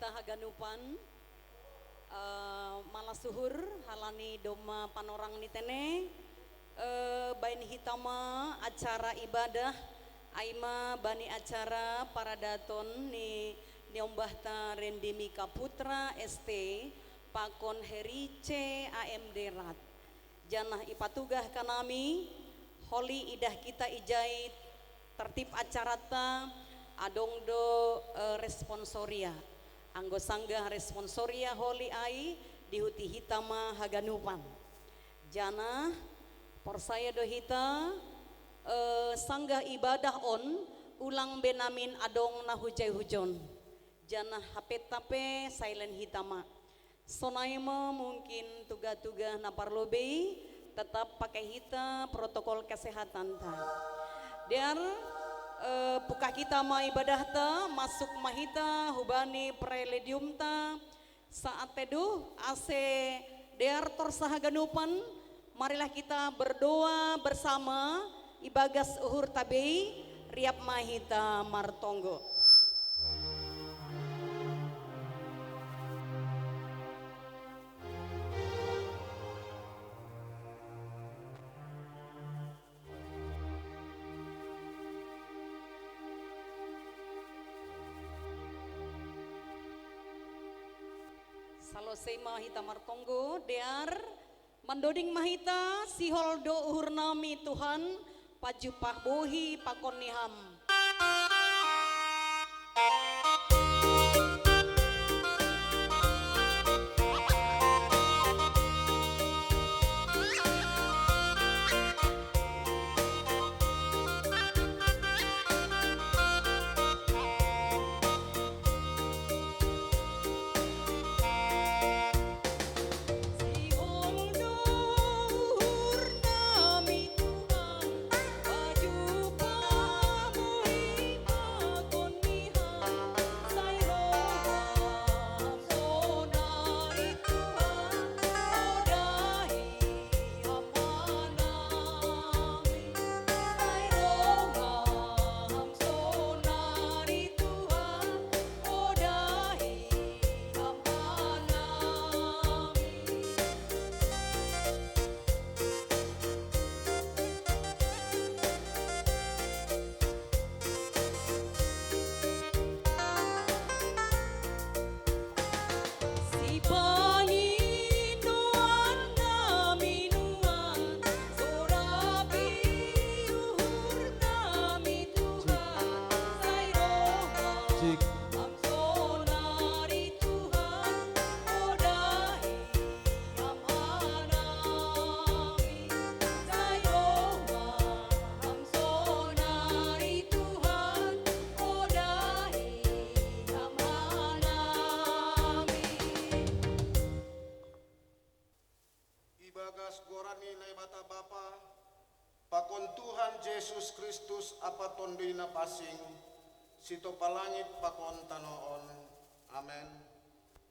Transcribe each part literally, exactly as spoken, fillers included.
Tahaganupan, eh, malasuhur halani domma panorang nitene, eh, bain hitama acara ibadah, aima bani acara paradaton ni niombahta Rendimika Putra S T, pakon Herice A M D Rat. Janah ipatugah kanami, holi idah kita ijai tertib acarata, adong do, eh, responsoria. Anggo sanggah responsoria holi ai dihuti hitama haganupan. Janah porsaya do hita, eh, sanggah ibadah on ulang be namin adong na hujai hujon. Janah hapetta pe silent hitama. Sonai ma mungkin tugah-tugah na parlobei, tetap pakai hita protokol kesehatanta. Dear, eh, buka kita ma ibadahta, masuk ma hita hubani prelediumta, saat teduh, ase dear torsa haganupan, marilah kita berdoa bersama, ibagas uhur tabei, riap ma hita martonggo. Salosei ma hita martonggo, dear, mandoding ma hita, sihol do uhur nami Tuhan, pajumpah bohi pakon ni Ham. Ibagas goran ni Naibata Bapa, pakon Tuhan Jesus Kristus ampa Tonduy Napansing, sitopa langit pakon tano on. Amen.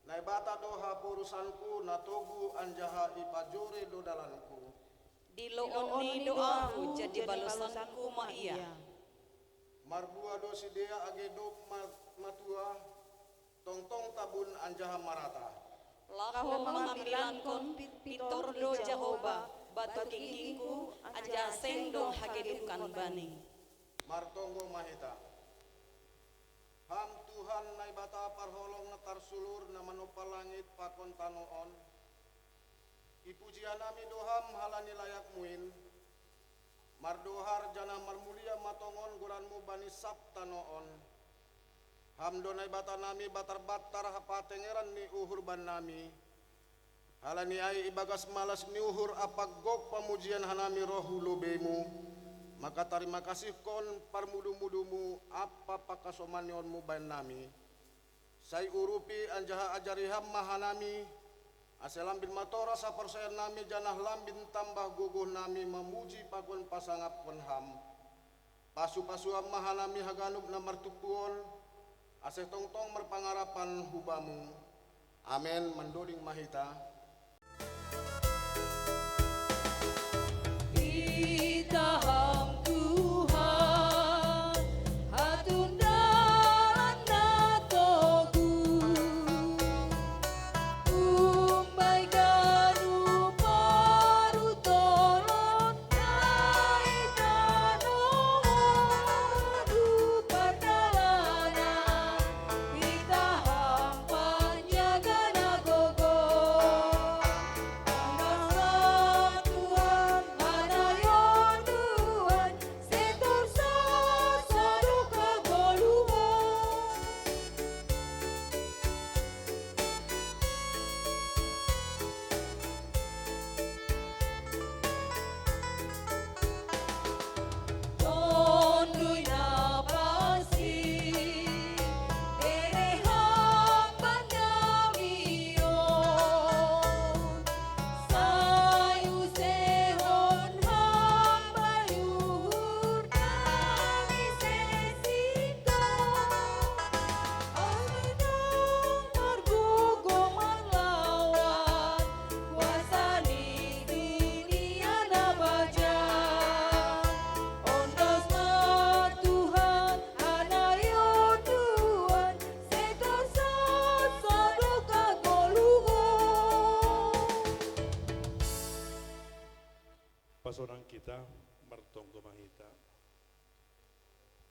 Naibata do haporusanku, na togu anjaha ipajore do dalanku. Diloon ni doahu jadi balosanku ma Ia. Marbua do sidea age dob ma-, matua, tongtong tabun anjaha marata. Laho mangambilankon pintor do Jahowa batu ginggingku, anjaha seng dong hagedukan Bani. Martonggo ma hita. Ham Tuhan Naibata parholong na tarsulur, na manompa langit pakon tano on, ipuji hanami do Ham halani layakMu in. Mardohar janah marmulia ma tongon goranMu bani sab tano on. Ham do Naibatanami, Batarbantar hapatengeran ni uhur bannami. Halani ai ibagas malas ni uhur ampa gok pamujian hanami roh hu lobeiMu, mangkatarima kasihkon parmudu-muduMu ampa pangkasomanianMu bannami. Sai urupi anjaha ajari Ham ma hanami, ase lambin matoras haporsayaannami janah lambin tambah gogohnami mamuji pakon pasangapkon Ham. Pasu-pasu Ham ma hanami haganup na martumpu on, ase tongtong marpangarapan hu Bamu. Amen. Mandoding ma hita. Itaham Tuhan, hatun dalan na togu. Kita martonggo ma hita.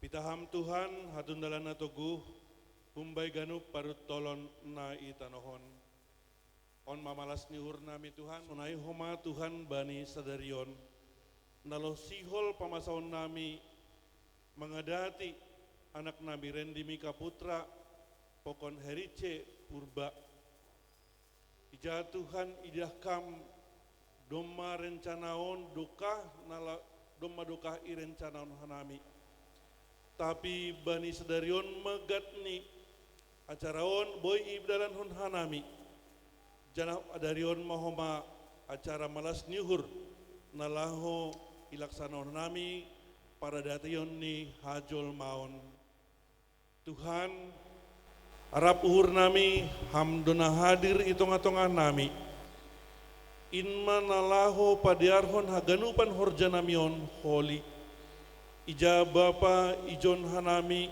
Pitaham Tuhan, hatundalan na toguh, humbay ganup paruntolon na i tanoh on. On ma malas ni uhur nami Tuhan, sonai homa Tuhan bani sadari on, na laho sihol pamasaon nami mangadati anak nami Rendi Mika Putra, pokon Herice Purba. Ija Tuhan idah Kam, domma rencana on dokah, nala domma dokah i rencana on hanami. Tapi bani sadari on megat ni acara on boi idalanhon hanami. Janah adari on ma homa acara malas ni uhur, na laho ilaksanaon hanami paradation ni hajolmaon. Tuhan, arap uhur nami, Ham do na hadir i tongah-tongah nami. In ma na laho padearhon haganupan horja nami on holi. Ija Bapa ijon hanami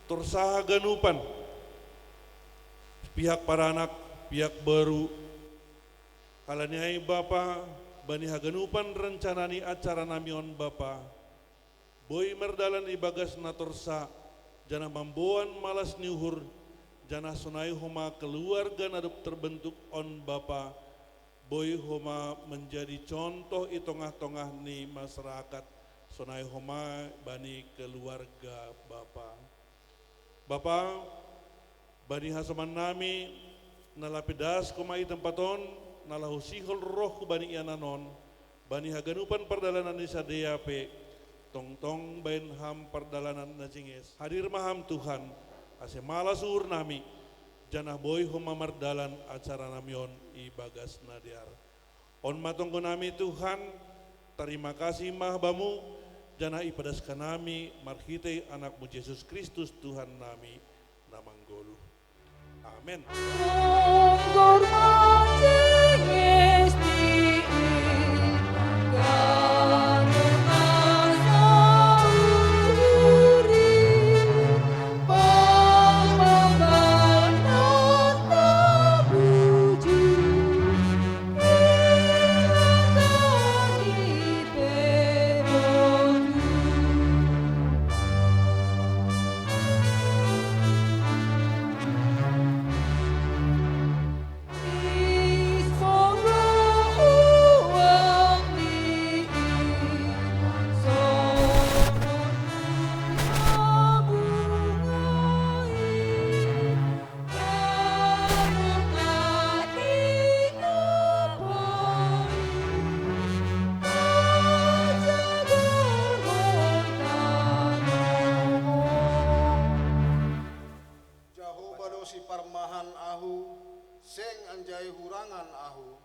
torsa haganupan, pihak paranak, pihak boru. Halani ai Bapa, bani haganupan rencana ni acara nami on Bapa, boi mardalan ibagas na torsa, janah mamboan malas ni uhur, janah sonai homa keluarga na dob terbentuk on Bapa, boi homa menjadi contoh i tongah-tongah ni masyarakat, sonai homa bani keluarga Bapa. Bapa, bani hasoman nami, na lape das homa i tempat on, na laho sihol roh hubani ianan on, bani haganupan pardalanan ni sidea pe, tongtong bahen Ham pardalanan na jenges. Hadir ma Ham Tuhan, ase malas uhur nami, janah boi homa mardalan acara nami on ibagas na dear. On ma tonggo nami Tuhan, tarima kasih ma Bamu, janah ipadas hanami marhitei Anak-Mu Jesus Kristus Tuhan nami na manggoluh. Amen. Jahowa do siparmahan ahu, seng anjai hurangan ahu.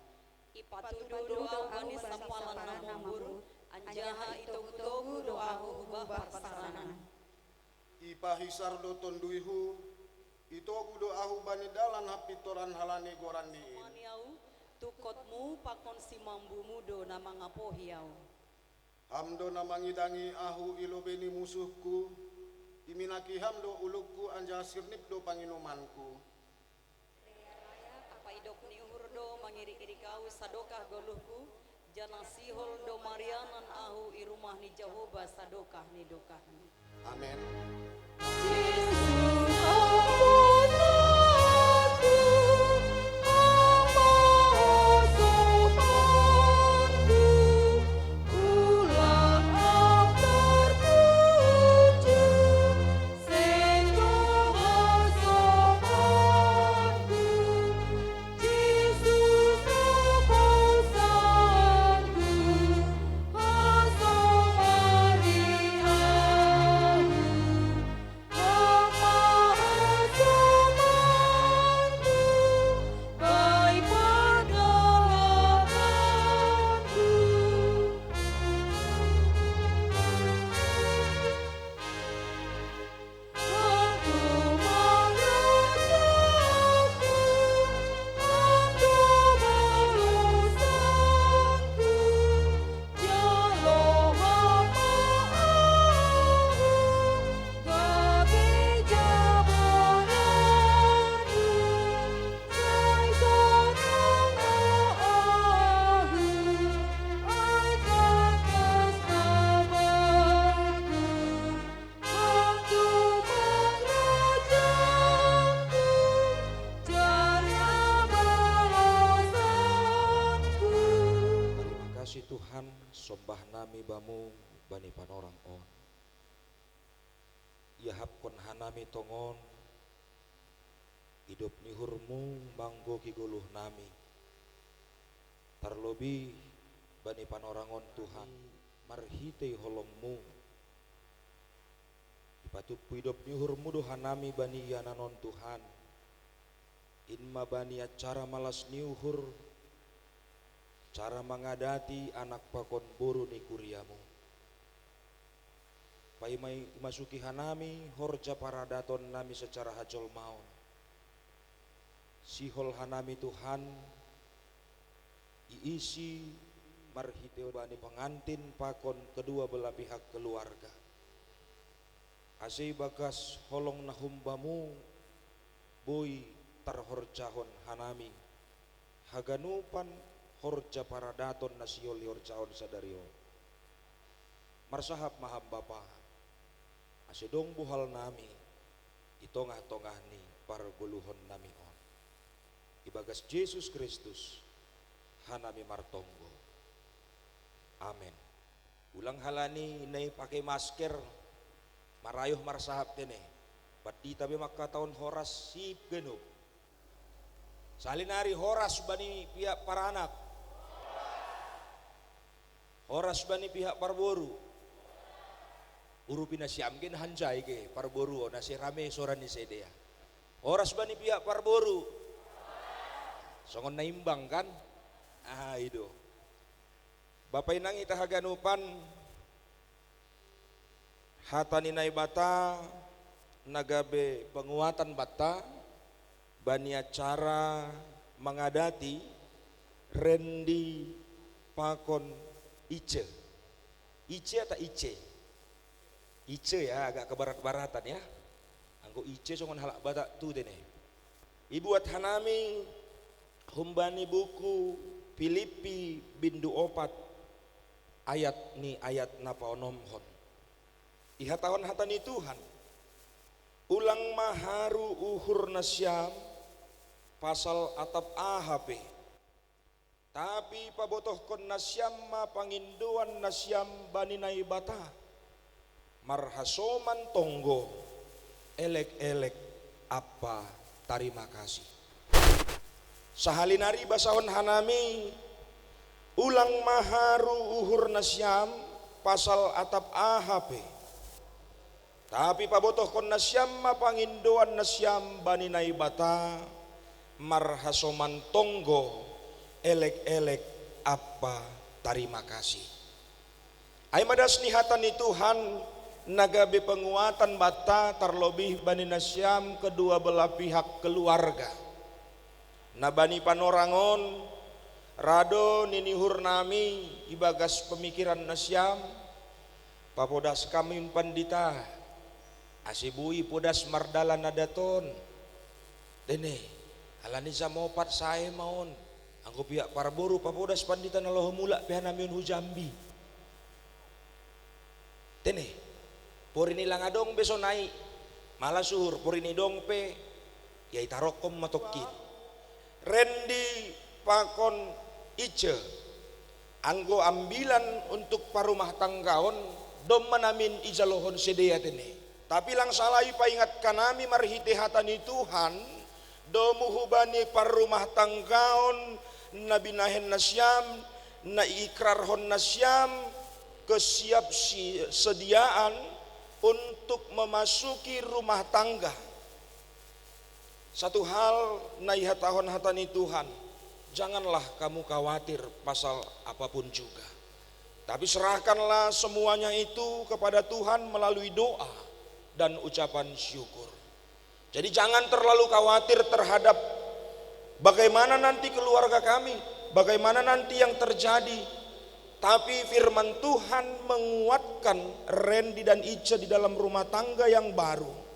Ipatudu do ahu bani sampalan na mumbur, anjaha itogu-togu do ahu hubah parsarana. Ipahisar do tonduyhu, itogu do ahu bani dalan hapintoran halani goranni in. Mani ahu, tungkotmu pakon simambumu do na mangapohi ahu. Ham do na mangidangi ahu i lobei ni musuhku, iminaki Ham do ulungku anjaha sirnip do panginumanku. Paidok ni uhur do mangirik-irik ahu sadokah goluhku, janah sihol do marianan ahu i rumah ni Jahowa sadokah ni dokahni. Amen. Sombah nami Bamu bani panorang on. Iahapkon hanami tongon idop ni uhurmu manggohi goluh nami. Tarlobih bani panorang on, Tuhan, marhitei holongmu. Ipatumpu idop ni uhurmu do hanami bani ianan on, Tuhan. In ma bani acara malas ni uhur, cara mangadati anak pakon boru ni kuriamu. Paima imasuki hanami horja paradaton nami secara hajolmaon. Sihol hanami, Tuhan, iisi marhitei bani pengantin pakon kedua belah pihak keluarga. Ase ibagas holong na humbamu boi tarhorjahon hanami haganupan horja paradaton na sihol ihorjahon sadari on. Marsahap ma ham, Bapa, ase dong bohal nami i tongah-tongah ni pargoluhon nami on. Ibagas Jesus Kristus hanami martonggo. Amen. Ulang halani na i pake masker marayoh marsahap tene. Pandita be mangkatahon horas sip ganup. Sahali nari horas bani pihak paranak. Horas bani pihak parboru. Urupi nasiam ge na hanjai ge parboru on, ase rame sora ni sidea. Horas bani pihak parboru. Songon na imbang kan? Ah, i do. Bapa inang hita haganupan, hata ni Naibata na gabe penguatan banta bani acara mangadati Rendi pakon Ice. Ice atau Ice? Ice ya, agak kebarat-baratan ya. Anggo Ice songon halak Batak tu tene. Ibuat hanami humbani buku Pilippi bindu opat ayat ni ayat na paonomhon. Ihatahon hata ni Tuhan: Ulang ma haru uhur nasiam pasal atap aha pe. Tapi pabotohkon nasiam ma pangindoan nasiam bani Naibata marhasoman tonggo, elek-elek ampa tarima kasih. Sahali nari basahon hanami: Ulang ma haru uhur nasiam pasal atap aha pe. Tapi pabotohkon nasiam ma pangindoan nasiam bani Naibata marhasoman tonggo, elek-elek ampa tarima kasih. Ai ma das ni hata ni Tuhan na gabe penguatan banta, tarlobih bani nasiam kedua belah pihak keluarga. Na bani panorang on, ra do nini uhur nami ibagas pemikiran nasiam, papodas hamu pandita, ase boi podas mardalan adat on. Tene, alani jam opat sae ma on, anggo pihak parboru papodas pandita na laho mulak pe hanami on hu Jambi. Tene, porini lang adong be sonai, malas uhur, porini dong pe, ia itarokkon ma tongkin. Rendi pakon Ice, anggo ambilan untuk parumah tanggaon, domma namin ijalohon sidea tene. Tapi lang sala ipaingat hanami marhitei hata ni Tuhan, domu hubani parrumah tanggaon na binahen nasiam, na iikrarhon nasiam, kesiapsediaan untuk memasuki rumah tangga. Satu hal na ihatahon hata ni Tuhan, janganlah kamu khawatir pasal apapun juga. Tapi serahkanlah semuanya itu kepada Tuhan melalui doa dan ucapan syukur. Jadi jangan terlalu khawatir terhadap bagaimana nanti keluarga kami, bagaimana nanti yang terjadi. Tapi firman Tuhan menguatkan Rendi dan Ice di dalam rumah tangga yang baru.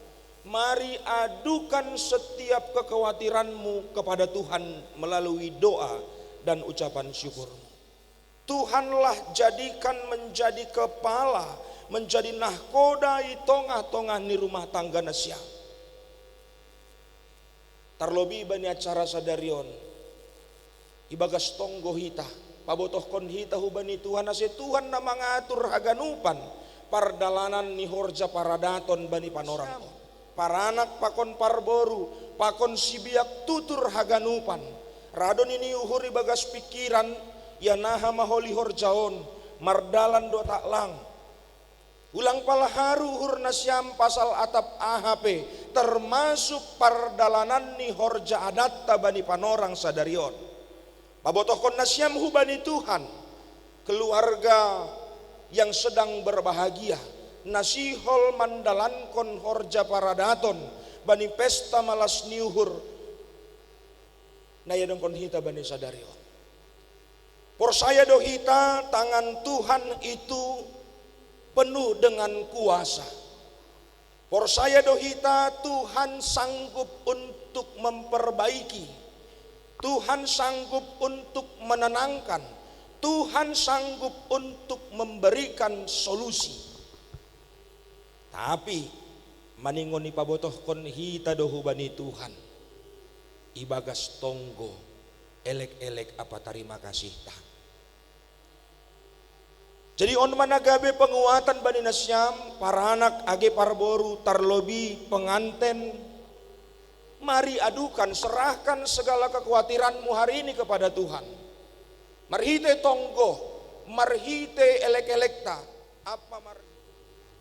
Mari adukan setiap kekhawatiranmu kepada Tuhan melalui doa dan ucapan syukurmu. Tuhanlah jadikan menjadi kepala, menjadi nahkoda i tongah-tongah ni rumah tangga nasiam. Tarlobih bani acara sadari on, ibagas tonggo hita, Pabotohkon hita hubani Tuhan ase Tuhan na mangatur haganupan pardalanan ni horja paradaton bani panorang on. Paranak pakon parboru, pakon sibiak tutur haganupan, ra do nini uhur ibagas pikiran, ia naha maholi horja on, mardalan do tak lang. Ulang pala haru uhur nasiam pasal atap aha pe, termasuk pardalanan ni horja adatta bani panorang sadari on. Pabotohkon nasiam hubani Tuhan, keluarga yang sedang berbahagia, na sihol mandalankon horja paradaton bani pesta malas ni uhur na iadongkon hita bani sadari on. Porsaya do hita, tangan Tuhan itu penuh dengan kuasa. Porsaya do hita, Tuhan sanggup untuk memperbaiki. Tuhan sanggup untuk menenangkan. Tuhan sanggup untuk memberikan solusi. Tapi maningon ipabotohkon hita do hubani Tuhan ibagas tonggo elek-elek apa tarima kasihta. Jadi on ma na gabe penguatan bani nasiam, paranak age parboru, tarlobi penganten. Mari adukan, serahkan segala kekhawatiranmu hari ini kepada Tuhan. Marhite tonggo, marhite elek-elekta, apa mar-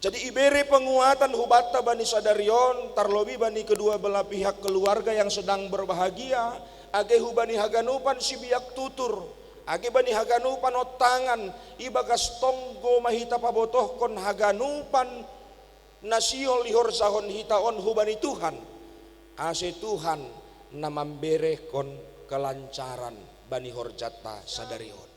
Jadi ibere penguatan hubanta bani sadari on, tarlobi bani kedua belah pihak keluarga yang sedang berbahagia, age hubani haganupan sibiak tutur, age bani haganupan ontangan, ibagas tonggo ma hita pabotohkon haganupan na sihol ihorjahon hita on hubani Tuhan, ase Tuhan na mamberehkon kelancaran bani horjanta sadari on.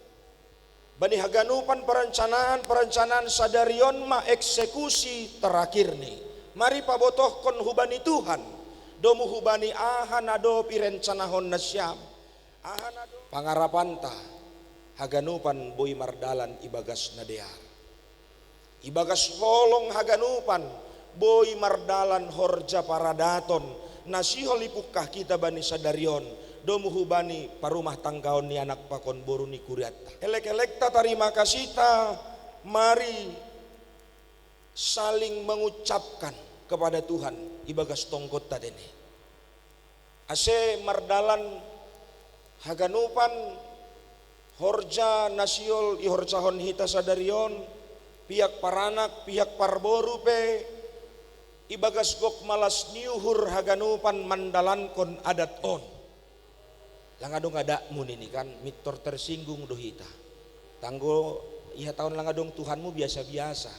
Bani haganupan perencanaan-perencanaan sadari on ma eksekusi terakhirni. Mari pabotohkon hubani Tuhan, domu hubani aha na dob irencanahon nasiam, aha na dob pangarapanta, haganupan boi mardalan ibagas na dear. Ibagas holong haganupan boi mardalan horja paradaton na sihol ipungkah hita bani sadari on, domu hubani parumah tanggaon ni anak pakon boru ni kuriatta. Elek-elekta tarima kasihta, mari saling mengucapkan kepada Tuhan ibagas tonggonta dene. Ase mardalan haganupan horja na sihol ihorjahon hita sadari on, pihak paranak, pihak parboru pe, ibagas gok malas ni uhur haganupan mandalankon adat on. Langa dong adatmu nini kan, mintor tersinggung do hita. Tanggo iha taon langa dong Tuhanmu biasa-biasa.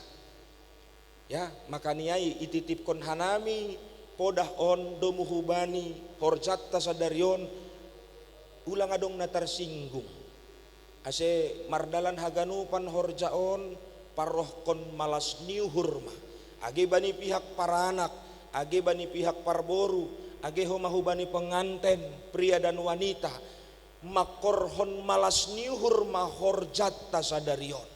Ya, makaniai ititipkon hanami podah on domu hubani horjanta sadari on, ulang adong na tarsinggung. Ase mardalan haganupan horja on, parohkon malas ni uhur ma. Age bani pihak paranak, age bani pihak parboru, age homa hubani penganten, pria dan wanita, mangkorhon malas ni uhur ma horjanta sadari on.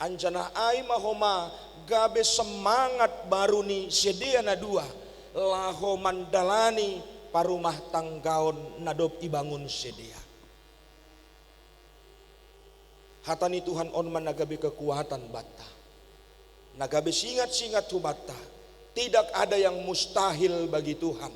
Anjana ai ma homa gabe semangat baru ni sidea na dua, laho mandalani parumah tanggaon na dob ibangun sidea. Hata ni Tuhan on ma na gabe kekuatan banta, na gabe singat-singat hubanta. Tidak ada yang mustahil bagi Tuhan.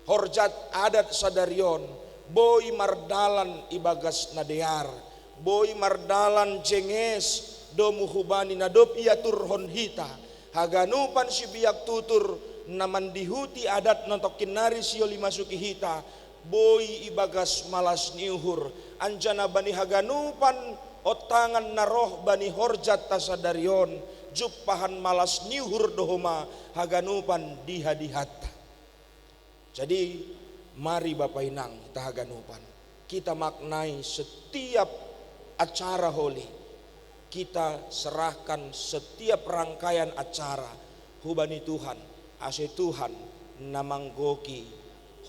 Horjat adat sadari on boi mardalan ibagas na dear, boi mardalan jenges domu hubani na dob iaturhon hita. Haganupan sibiak tutur na mandihuti adat na tongkin nari sihol imasuki hita, boi ibagas malas ni uhur, anjana bani haganupan ontangan na roh bani horjanta sadari on, jumpahan malas ni uhur do homa haganupan dihadihanta. Jadi, mari Bapa Inang hita haganupan, kita maknai setiap acara holi, kita serahkan setiap rangkaian acara hubani Tuhan, ase Tuhan na manggoki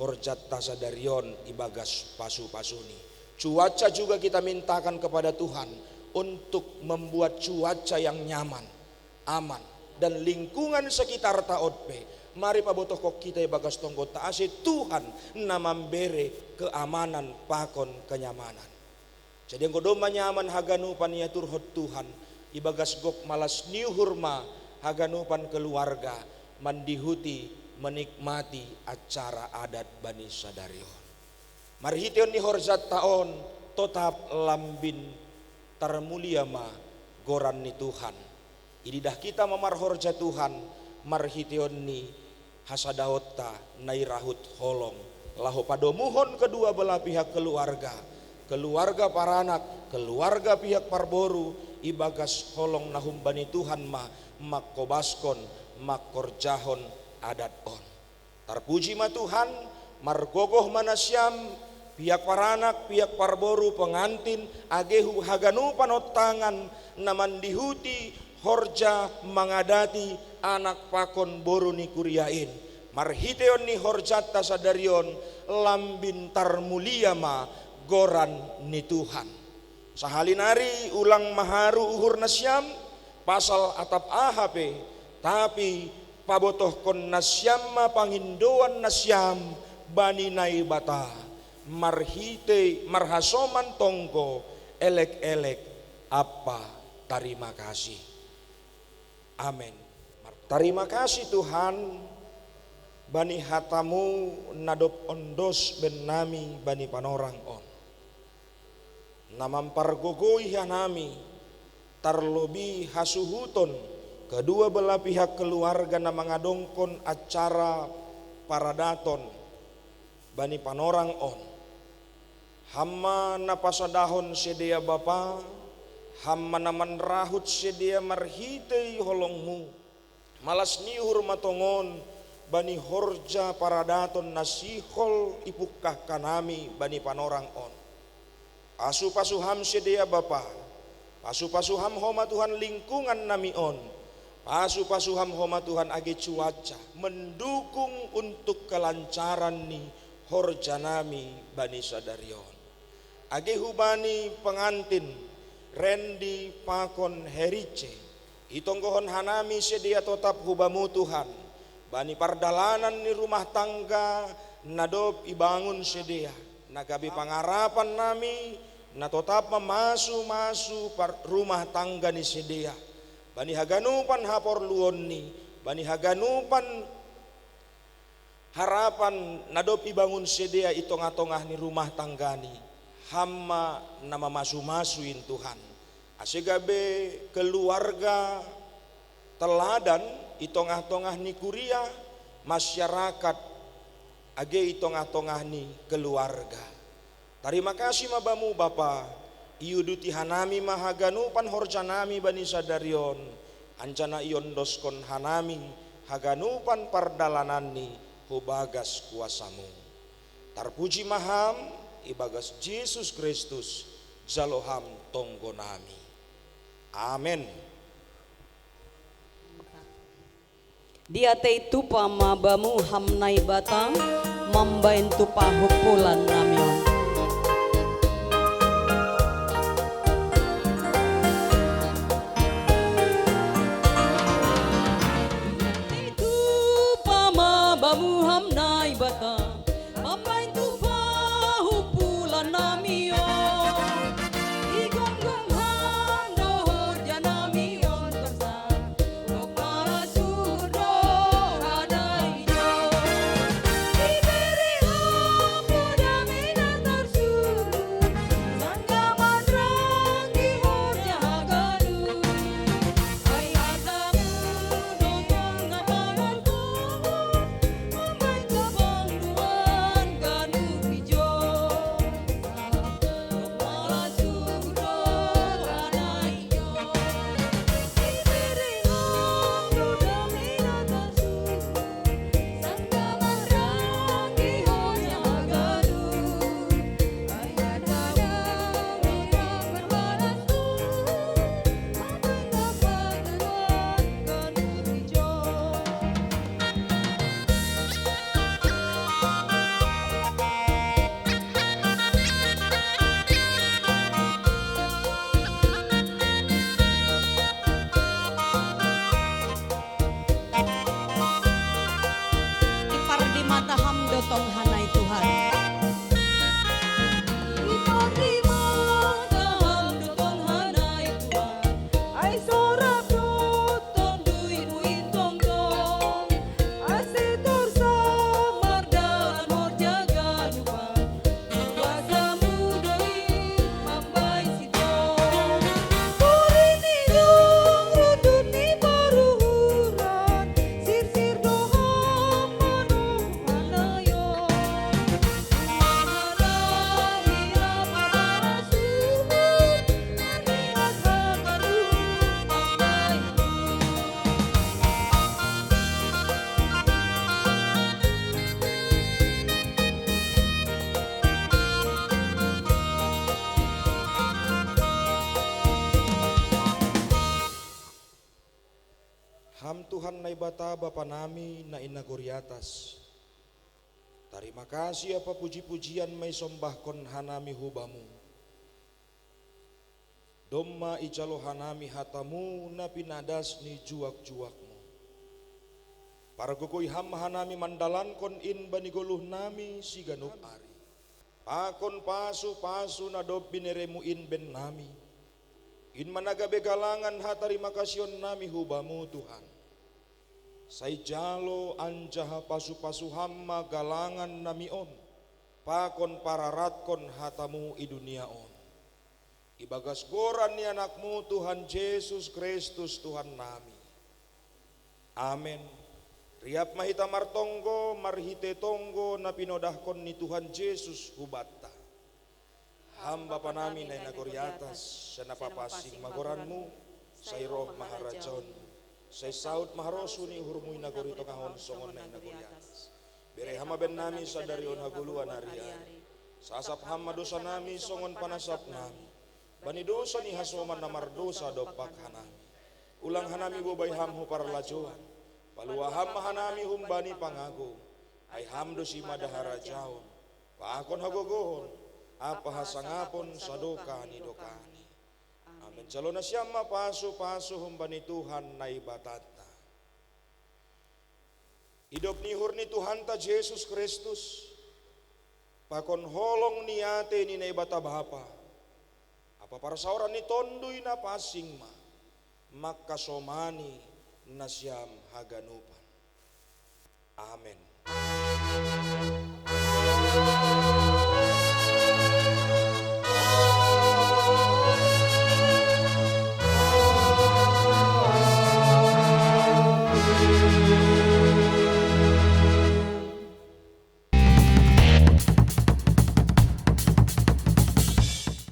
horjanta sadari on ibagas pasu-pasuni. Cuaca juga kita mintakan kepada Tuhan untuk membuat cuaca yang nyaman, aman, dan lingkungan sekitarta on pe, mari pabotohkon hita ibagas tonggonta ase Tuhan na mambere keamanan pakon kenyamanan. Jadi anggo domma nyaman haganupan iaturhon Tuhan, ibagas gok malas ni uhur ma haganupan keluarga mandihuti, menikmati acara adat bani sadari on. Marhiteon ni horjanta on, totap lambin tarmulia ma goran ni Tuhan. Ididah hita ma marhorja Tuhan marhiteon ni hasadaonta na irahut holong, laho padomuhon kedua belah pihak keluarga, keluarga paranak, keluarga pihak parboru, ibagas holong na humbani Tuhan ma mangkobaskon, mangkorjahon adat on. Tarpuji ma Tuhan, margogoh ma nasiam, pihak paranak, pihak parboru, pengantin, age hu haganupan ontangan na mandihuti horja mangadati anak pakon boru ni kuria in. Marhiteon ni horjanta sadari on, lambin tarmulia ma goran ni Tuhan. Sahali nari ulang maharu uhur nasiam, pasal atap aha pe, tapi pabotohkon nasiam ma pangindoan nasiam bani Naibata, marhite marhasoman tonggo elek-elek ampa tarima kasih. Amen. Tarima kasih Tuhan, bani hatamu na dob ondos bennami bani panorang on, na mampargogoi hanami, tarlobi hasuhuton kedua belah pihak keluarga na mangadongkon acara paradaton bani panorang on. Ham ma na pasadahon sidea Bapa, Ham ma na manrahut sidea marhitei holongmu. Malas ni uhur ma tongon bani horja paradaton na sihol ipungkah hanami bani panorang on. Pasu-pasu Ham sidea Bapa, pasu-pasu Ham homa Tuhan lingkungan nami on, pasu-pasu Ham homa Tuhan age cuaca mendukung untuk kelancaran ni horja nami bani sadari on. Age hubani pengantin Rendi pakon Herice, itonggohon hanami sidea totap hu Bamu Tuhan, bani pardalanan ni rumah tangga na dob ibangun sidea, na gabe pangarapan nami, na totap mamasu-masu par-, rumah tangga ni sidea, bani haganupan haporluonni, bani haganupan harapan na dob ibangun sidea i tongah-tongah ni rumah tanggani, Ham ma na mamasu-masu in Tuhan. Ase gabe keluarga teladan i tongah-tongah ni kuria, masyarakat, age i tongah-tongah ni keluarga. Tarima kasih ma Bamu Bapa, iuduti hanami ma haganupan horja nami bani sadari on, anjaha iondoskon hanami haganupan pardalananni hu bagas kuasamu. Tarpuji ma Ham, ibagas Jesus Kristus, jalo Ham tonggo nami. Amen. Diatei tupa ma Bamu Ham Naibata, mambaen tu pahompulan nami on. Diatei tupa ma Bamu Ham Naibata, mambaen tu pahompulan nami on. Igonggong Ham do horja nami on, bangsa dohot parasuhur dohot hadaio. Ibere Ham do dame na Ham Tuhan Naibata Bapa nami na i nagori atas. Tarima kasih ampa puji-pujian maisombahkon hanami hu Bamu. Domma ijalo hanami hataMu na pinadas ni juak-juakMu. Pargogoi Ham hanami mandalankon in bani goluhnami siganup ari. Pakon pasu-pasu na dob binereMu in bennami, in ma na gabe galangan hatarima kasionnami hu Bamu Tuhan. Sai jalo anjaha pasu-pasu Ham ma galangannami on, pakon pararatkon hataMu i dunia on. Ibagas goran ni AnakMu Tuhan Jesus Kristus Tuhannami. Amen. Riap ma hita martonggo marhite tonggo na pinodahkon ni Tuhan Jesus hubanta. Ham Bapa nami na i nagori atas, sai na papansing ma goranMu, sai roh ma harajaonMu, sai saut ma harosuh ni uhurMu i nagori tongah on songon na i nagori atas. Bere Ham ma bennami sadari on hagoluhan ari-ari. Sasap Ham ma dosanami songon panasapnami bani dosa ni hasoman na mardosa dompak hanami. Ulang hanami bobai Ham hu parlajouan. Palua Ham ma hanami humbani pangago. Ai Ham do simada harajaon, pakon hagogohon, ampa hasangapon sadokah ni dokahni. Amen. Jalo nasiam ma pasu-pasu humbani Tuhan Naibatanta. Idop ni uhur ni Tuhanta Jesus Kristus, pakon holong ni atei ni Naibata Bapa, ampa parsaoran ni Tonduy Napansing ma mangkasomani nasiam haganupan. Amen.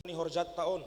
Ni horjanta on.